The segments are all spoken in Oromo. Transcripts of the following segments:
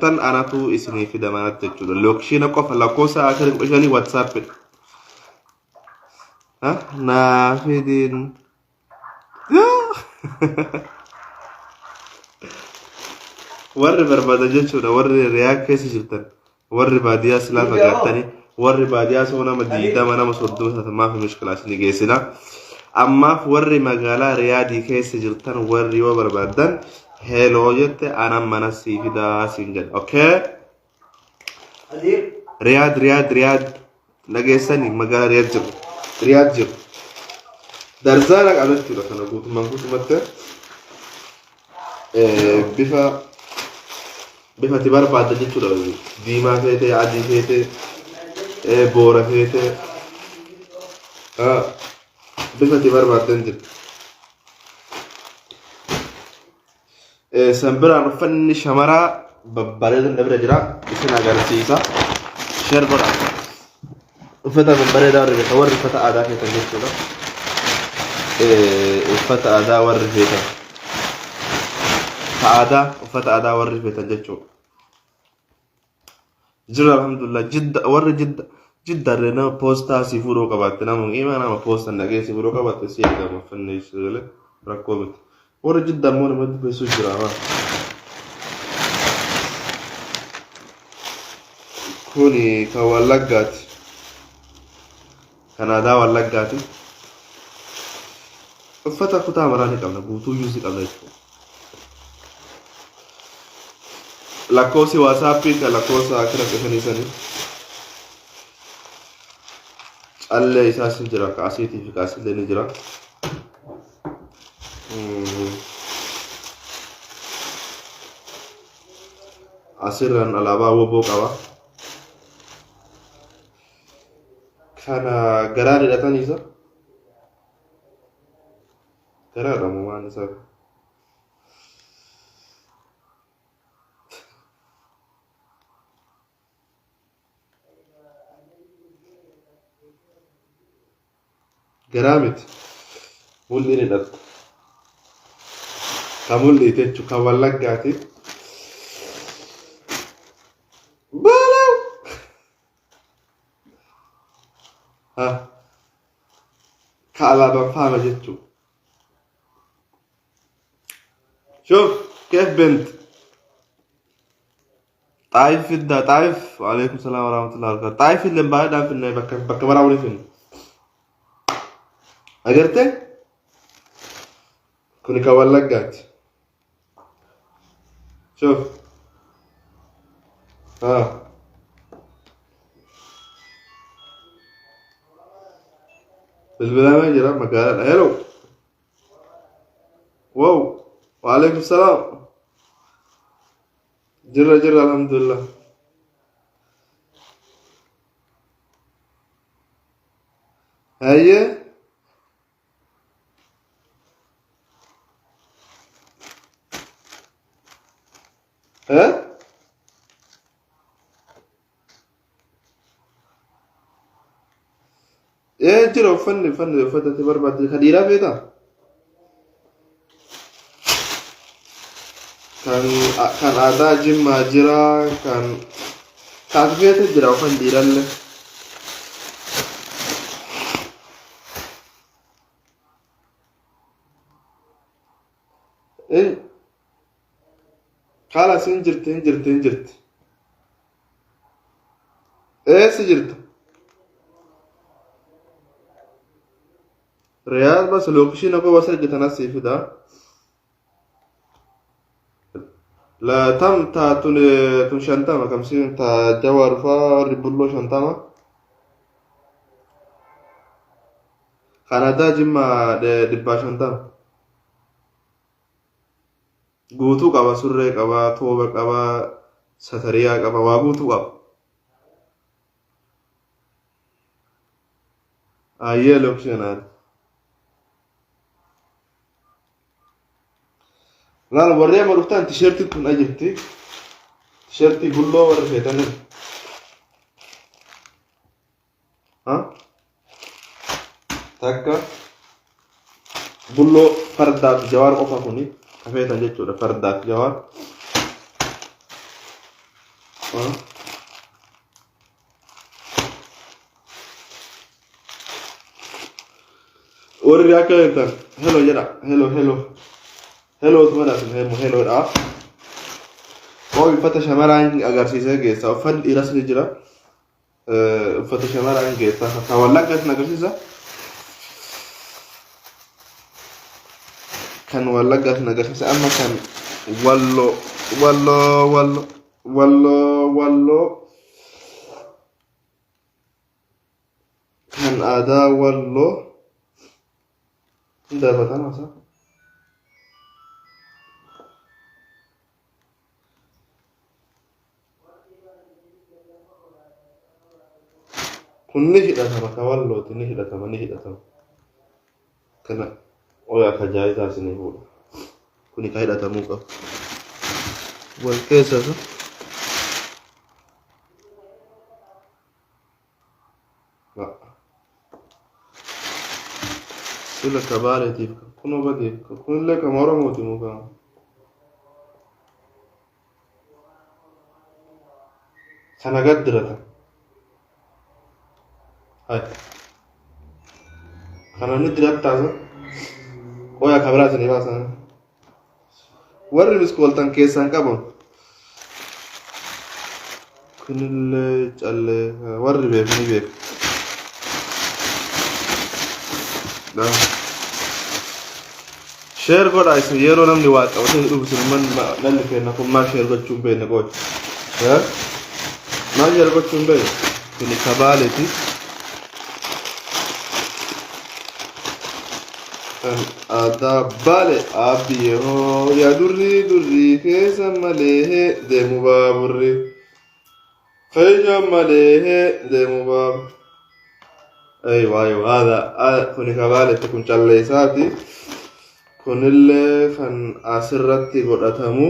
Tan anatu isinii fida manatti jechuudha. Lookishiina qofa lakkoofsa akira 15 WhatsAppidha. Ha? Naa fidin. Warri barbaadan jechuudha warri riyaa keessa jirtan warri baadiyyaa silaa fagaattanii warri baadiyyaa soo nama 20 nama 30 taatan maafi mushkilaa isin geessina. Ammaaf warri magaalaa Riyaadii keessa jirtan warri yoo barbaaddan heloo jette anan mana sii fidaa siin jedha. Okay? Riyaad Riyaad Riyaad dhageessanii magaalaa Riyaad jiru. Riyaad jiru. Darzaana qaba jechuudha kana guutummaan guutumatti bifa bifa ati barbaadde jechuudha. Diimaa feete, adii feete, boora feete bifa ati barbaadden jirti. San biraan uffanni shamaraa babbareedan na bira jira. Isin agarsiisa. Sheer godha. Uffata babbareedaa warri beekan warri uffata aadaa feetan jechuudha. Uffata aadaa warri feetan. Ta aadaa uffata aadaa warri feetan jechuudha. Jira alhamdulillah jidda warri jidda jidda illee nama poostaa si fuudhuu qabaatte nama qiimaa nama poostaa nagee si fuudhuu qabaatte si eegama uffanni sagalee rakkoo miti. Warri jidda ammoo nama dubbisuu jira waan. Kuni kan Wallaggaati. Kan aadaa Wallaggaati. Uffata kutaa maraa ni qabna guutuu iyyuu si qabna jechuudha. Lakkoofsi waasaappii kan lakkoofsa akira qisanii sanii. Callee isaas ni jira ka asiitii fi ka asillee ni jira. Asirraan alaabaa woboo qaba. Kana garaan hidhatan isa. Garaadha moo waan isaa. Garaa miti. Mul'iin hidhatta. Ka mul'iiti jechuun kan wallaggaati. Baalaw! Ha. Ka alaabaan faana jechuun. Shuf, keef bent. Xaayif fiddaa Xaayif waalaikum salaam warahmatullahi wabarakatuh. Xaayif illee baay'eedhaan finne bakka bakka maraa waliin finne. Agartee? Kuni kan Wallaggaati. Shuf. Haa. Bilbilamee jira magaalaadha. Hello. Wow. Waalaikum salaam. Jirra jirra alhamdulillah. Hayyee. Eh? Ee jira uffanni uffanni uffata ati barbaadde kan dhiiraa feetaa? Kan kan aadaa Jimmaa jira kan kan ati feete jira uffanni dhiirallee. In kaalas hin jirti hin jirti hin jirti. Eessa jirta? Riyaad bas lookishiin akka bas argitan asii fida. La tam ta tun tun 50 kamsiin ta jawaar faa warri bulloo 50. Kan aadaa jimmaa 150. Guutuu qaba surree qaba tooba qaba satariyaa qaba waa guutuu qaba. Ayyee lookishinaan. Laal warri amma dhuftan tisheertiin tun ajirti. Tisheertii bulloo warri feetanin. Ha? Takka bulloo fardaaf jawaar qofa kuni ka feetan jechuudha fardaaf jawaar. Warri akka jettan hello jedha. Hello hello. Hello utuma dhaasin hello hello dha. Qoy uffata shamaraan agarsiisee geessa. Uffanni dhiiras ni jira. Uffata shamaraan geessa. Kan wallaggaa isin agarsiisa. Kan wallaggaa isin agarsiisa. Amma kan walloo walloo walloo walloo walloo kan aadaa walloo hin darbatama isaa. Kun ni hidhatama ka wallooti ni hidhatama ni hidhatama. Kana oyaa ka jaayisaa isinii fuudha. Kuni ka hidhatamuu qabu. Wal keessa isa. Sila ka baaleetiif kunoo badeef kunillee kama Oromooti mukaa. Kana gad dirata. Hay. Kana ni dirattaa sa. Qoya ka biraa isinii baasan. Warri miskooltan keessaan qaban. Kunillee callee warri beeku ni beeku. Dha. Share godhaa isin yeroo namni waa qabatee dhufu isin man namni keenya kun maal share gochuu hin beekne qoy. Maal share gochuu hin beekne? Kuni kabaaleeti. Kan aadaa baale aabbiyyee hoo yaa durrii durrii keessa malee deemu baaburri. Keenya malee deemu baaburri. Aywa aywa hada kuni kabaaletti kun calleessaati. Kunillee kan asirratti godhatamu.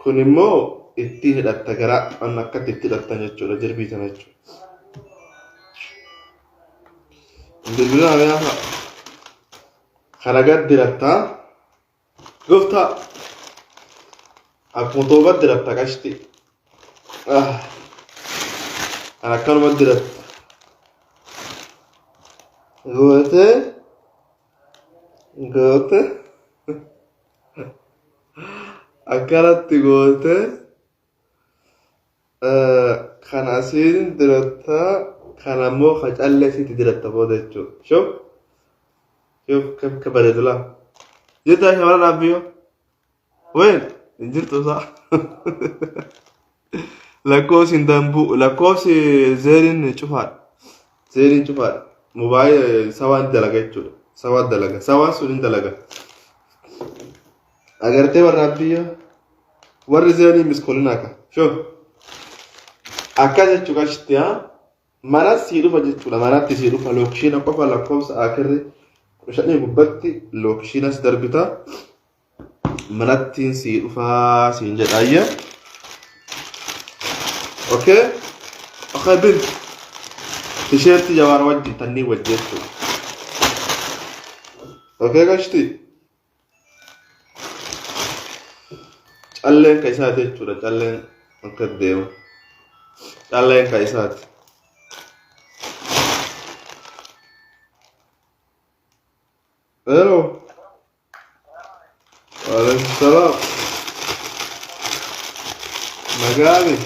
Kun immoo itti hidhatta gara an akkatti itti hidhattan jechuudha jirbii tana jechuudha. Bilbila yaa kana gad dirattaa gooftaa akkuma tooba diratta qashti. Kan akkanuma diratta. Gootee goote akkanatti gootee kan asiin diratta kan ammoo ka callee sitti diratta booda jechuudha. Shuf shuf ka bareedu laa. Jirtaa shamarran abbiyyoo? Ween hin jirtu isaa. Lakkoofsi hin dambu lakkoofsi zeeriin cufaadha. Zeeriin cufaadha. Mobaayil sawaan dalaga jechuudha. Sawaan dalaga. Sawaan sun hin dalaga. Agartee warra abbiyyoo warri zeerii miskolinaa ka. Shuf. Akkas jechuu qashti haa. Mana sii dhufa jechuudha. Manatti sii dhufa lookishiina qofa lakkoofsa akirri 15 gubbatti lookishiinas darbita. Manattiin sii dhufaa siin jedha ayya. Okay? Okay bin. Tisheertii jawaar wajjin tannii wajji jechuudha. Okay gashti. Calleen ka isaati jechuudha. Calleen akka deemu. Calleen ka isaati. Hello. Waalaikum salaam. Nagaani.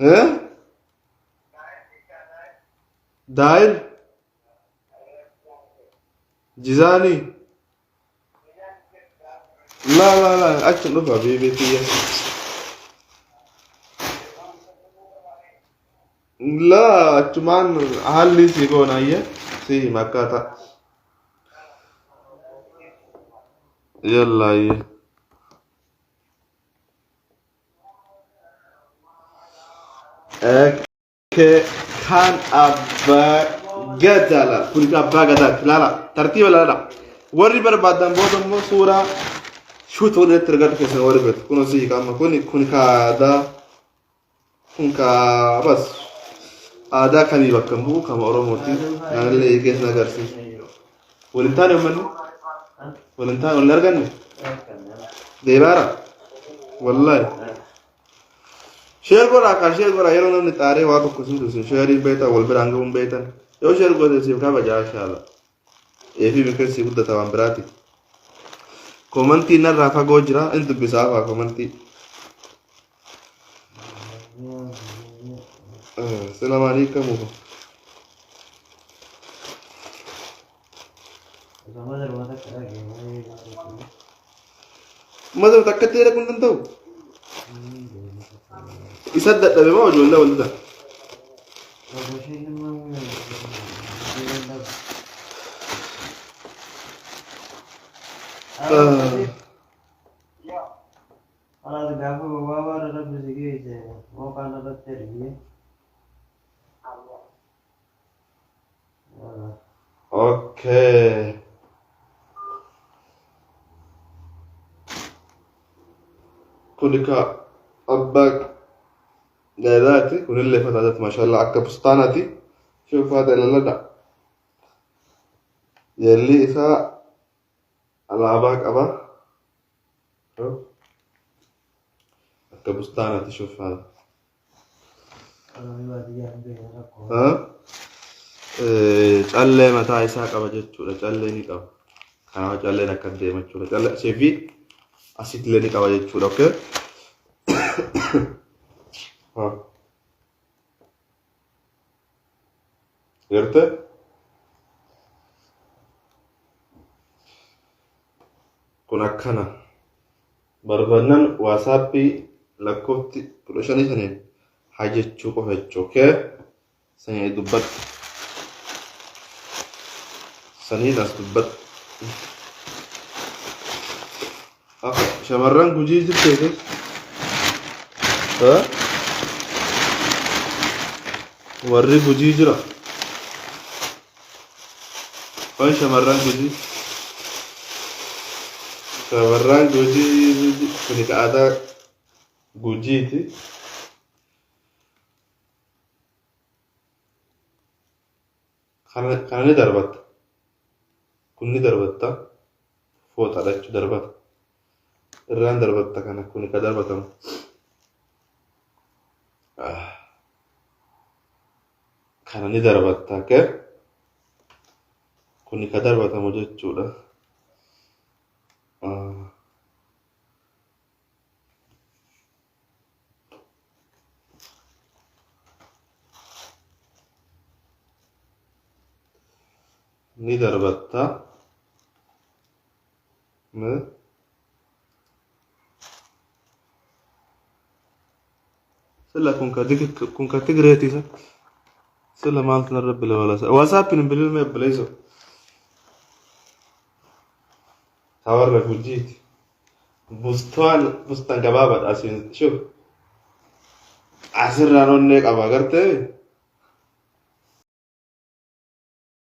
Eh? Daa'il. Jizaanii. Laa laa laa achi dhufa biibii kiyya. Laa achumaan haalli sii goona ayya si hima akkaataa. Yalla ayya. Kan abbaa gadaa laala. Kun kan abbaa gadaati laala. Tartiiba laala. Warri barbaadan booda immoo suuraa shuuta wal irratti argatu keessan warri beektu. Kun osii qaama kun kun ka aadaa kun ka bas aadaa kamii bakka hin bu'u kama Oromooti. Naannoo keessa agarsiisa. Waliin taane uummanni. Wal hin taane, wal hin arganne. Deebaara. Wallaahi. Share godhaa kan share godhaa yeroo namni xaaree waa tokko isin dusin sheeriin beektan wal biraan gahuun beektan yoo share goote siif kabajaa inshallah. Eefii mikirsi si guddata waan biraati. Komantii narraa fagoo jira in dubbisaa faa komantii. Sila maalii hiikamu? Mata takkatti dhaquu hin danda'u. Isa dadhabe moo ijoollee wal dida? Kalaas gaafa waawaa rabbi si geesse mooqaan irratti ergee. Okay. Kuni ka abbaa gadaati. Kunillee fataatati mashallah akka bustaanaati. Shuf haadha ilaladha. Jalli isaa alaabaa qaba. Akka bustaanaati shuf haadha. Callee mataa isaa qaba jechuudha. Callee ni qaba. Kanaaf calleen akka deema jechuudha. Callee asii fi asitti illee ni qaba jechuudha. Okay. Gartee? Kun akkana. Barbaannan waasaappii lakkoofti kudha shanii saniin haa jechuu qofa jechuu. Okay? Sanii dubbadhu. Saniin as dubbadhu. Okay. Shamarran Gujii jirtu keessa? Warri Gujii jira. Waan shamarran Gujii. Shamarran Gujii kuni aadaa Gujiiti. Kana ni darbatta. Kun ni darbatta. Fooxaadha jechuun darbata. Irraan darbatta kana kuni ka darbatamu. Kana ni darbatta okay? Kuni ka darbatamu jechuudha. Ni darbatta. Sila kun ka kun ka Tigreeti isa. Sila maaltu narra bilawala. WhatsApp hin bilbilme obboleesso. Ta warra Gujiiti. Bustaan bustaan gabaabaadha asiin shuf. Asirraan onnee qaba agartee?